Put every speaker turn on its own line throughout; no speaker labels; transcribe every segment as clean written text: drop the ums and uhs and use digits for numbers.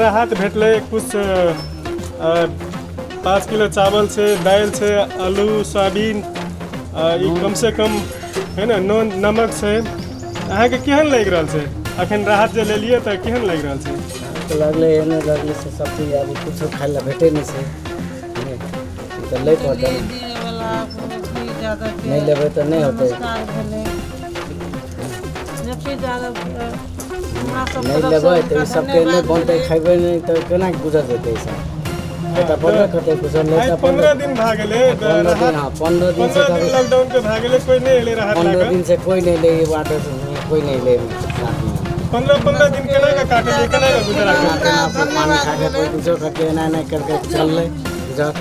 राहत भेटलै किछु 5 किलो चावल छै, दालि छै, आलू, सोयाबीन, ई कमसँ कम है ने नून नमक छै। अहाँके केहन लागि रहल छै अखन राहत जे लेलियै तऽ केहन लागि रहल छै?
तऽ लगलै एहने लगलै से सब चीज आब किछो खाइ लए भेटै नहि छै, तऽ लै पड़तै, नहि लेबै तऽ नहि होतै। नहि लेबै तऽ ई सबके नहि बनतै, खयबै नहि तऽ केना गुजर जेतै? ई सब तऽ पड़बे करतै कुछो नहि तऽ
15 दिन भए गेलै।
15 दिन, हँ, 15 दिन से
लॉकडाउन के भए गेलै, कोइ नहि एलै राहत।
15 दिन से कोइ नहि एलै, ई बात कोइ नहि एलै।
15-15 दिन केना के काटलियै, केना के गुजरा?
केना पानी खा के कोइ कुछो करके एना एना करके चललै गुजर।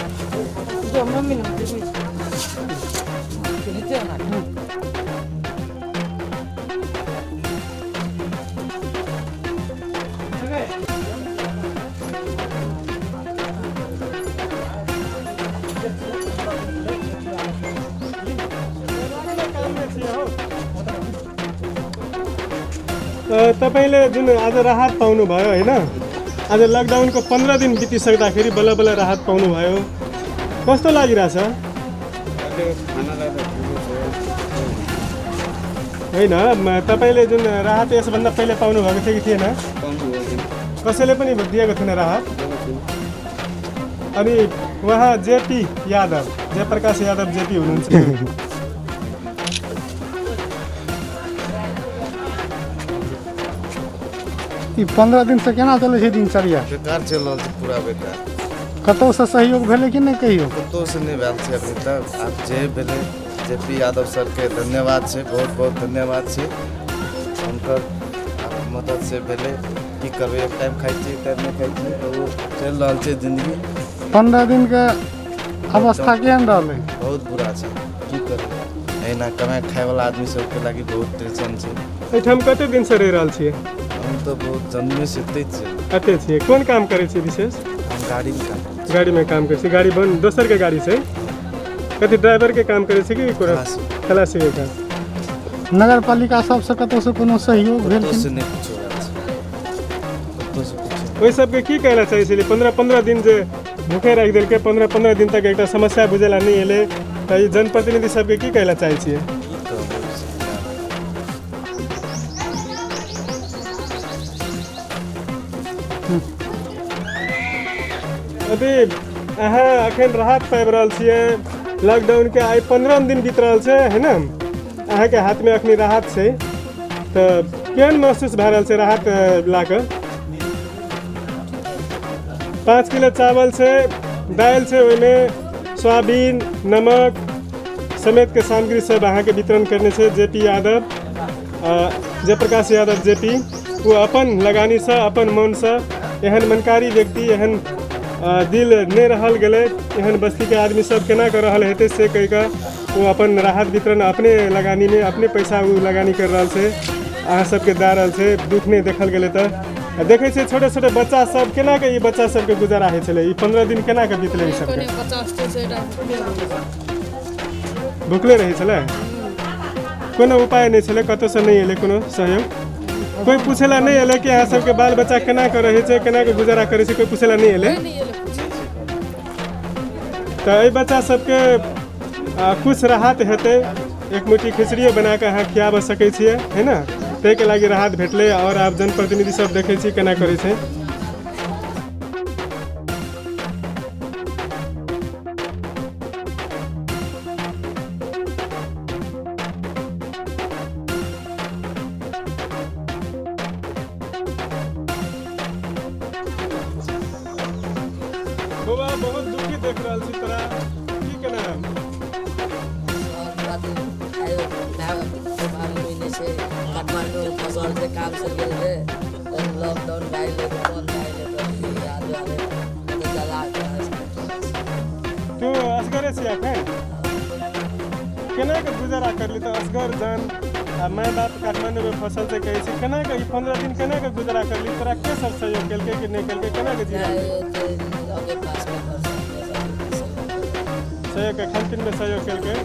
तपाईँले जुन आज राहत पाउनुभयो होइन, आज लकडाउनको 15 दिन बितिसक्दाखेरि बल्ल बल्ल राहत पाउनुभयो, कस्तो लागिरहेछ? होइन, तपाईँले जुन राहत यसभन्दा पहिले पाउनुभएको थियो कि थिएन? कसैले पनि दिएको थिएन राहत? अनि उहाँ जेपी यादव, जयप्रकाश यादव जेपी हुनुहुन्छ।
ई 15 दिन से केना चलै छै दिनचर्या?
बेकार चलि रहल छै, पूरा बेकार।
कतहुसँ सहयोग भेलै कि नहि कहियो?
कतहुसँ नहि भेल छै अभी तक। आब जे भेलै जे पी यादव सरके धन्यवाद छै, बहुत बहुत धन्यवाद छै हुनकर मदद से भेलै। की करबै, एक टाइम खाइ छी, एक टाइम नहि खाइ छी, तऽ ओ चलि रहल छै जिन्दगी।
15 दिनके अवस्था केहन रहलै?
बहुत बुरा छै, की करबै, एहिना कमाइ खाइवला आदमी सबके लागि बहुत टेंशन छै।
एहिठाम कते दिनसँ रहि रहल छियै?
हम तऽ बहुत जन्मेसँ एतै छियै।
एतै छियै। कोन काम करै छियै विशेष?
हम गाड़ीमे काम करै छी।
गाड़ीमे काम करै छी। गाड़ी बन दोसरके गाड़ी छै? कथी ड्राइवरके काम करै छी कि कोनो? खलासीके काम।
नगरपालिका सबसँ कतहुसँ कोनो सहयोग भेल?
कतहुसँ नहि कुछो भेल छै, कतहुसँ कुछो।
ओहि सबके की कहै लए चाहै छलियै? 15-15 दिन जे भूखे राखि देलकै, 15-15 दिन तक एकटा समस्या बुझै लए नहि एलै, तऽ ई जनप्रतिनिधि सबके की कहै लए चाहै छियै? अभी अहाँ अखन राहत पाबि रहल छियै, लॉकडाउनके आइ 15 दिन बीत रहल छै है ने, अहाँके हाथमे अखनी राहत छै, तऽ केहन महसूस भए रहल छै राहत लए कऽ? 5 किलो चावल छै, दालि छै, ओहिमे सोयाबीन, नमक समेतके सामग्री सब अहाँके वितरण करने छै जेपी यादव, जयप्रकाश यादव जेपी। ओ अपन लगानीसँ, अपन मोनसँ, एहन मनकारी व्यक्ति, एहन दिल नहि रहल गेलै, एहन बस्तीके आदमी सब केना कऽ रहल हेतै से कहि कऽ ओ अपन राहत वितरण अपने लगानीमे अपने पैसा ओ लगानी करि रहल छै, अहाँ सबके दए रहल छै। दुःख नहि देखल गेलै। तऽ देखै छियै छोटे छोटे बच्चा सब केना कऽ ई बच्चा सबके गुजारा होइ छलै, ई 15 दिन केना कऽ बीतलै? ई सबके भुखले रहै छलै, कोनो उपाय नहि छलै, कतहुसँ नहि एलै कोनो सहयोग, कोइ पूछै लए नहि एलै कि अहाँ सबके बाल बच्चा केना कऽ रहै छै, केना कऽ गुजारा करै छै, कोइ पूछै लए नहि एलै। तऽ एहि बच्चा सबके कुछ राहत हेतै, एक मुट्ठी खिचड़ियो बना कऽ अहाँ खियाबऽ सकै छियै है ने, ताहिके लागि राहत भेटलै। आओर आब जनप्रतिनिधि सब देखै छी केना करै छै। बौआ बहुत दुखी देख रहल छी तोरा, की केना?
काठमांडू फसल छै, काम से गेल रहे, लॉकडाउन भए गेलै तऽ बंद भए गेलै, तऽ जला।
तू असगरे छी अखन? केना के गुजारा करली तऽ असगर जान आ my बाप काठमांडूमे फसल छै कहै छै, केना के ई 15 दिन केना के गुजारा करली? तोरा के सब सहयोग केलकै कि नहि केलकै? केना के जीवन सहयोग, खानपीनमे सहयोग केलकै?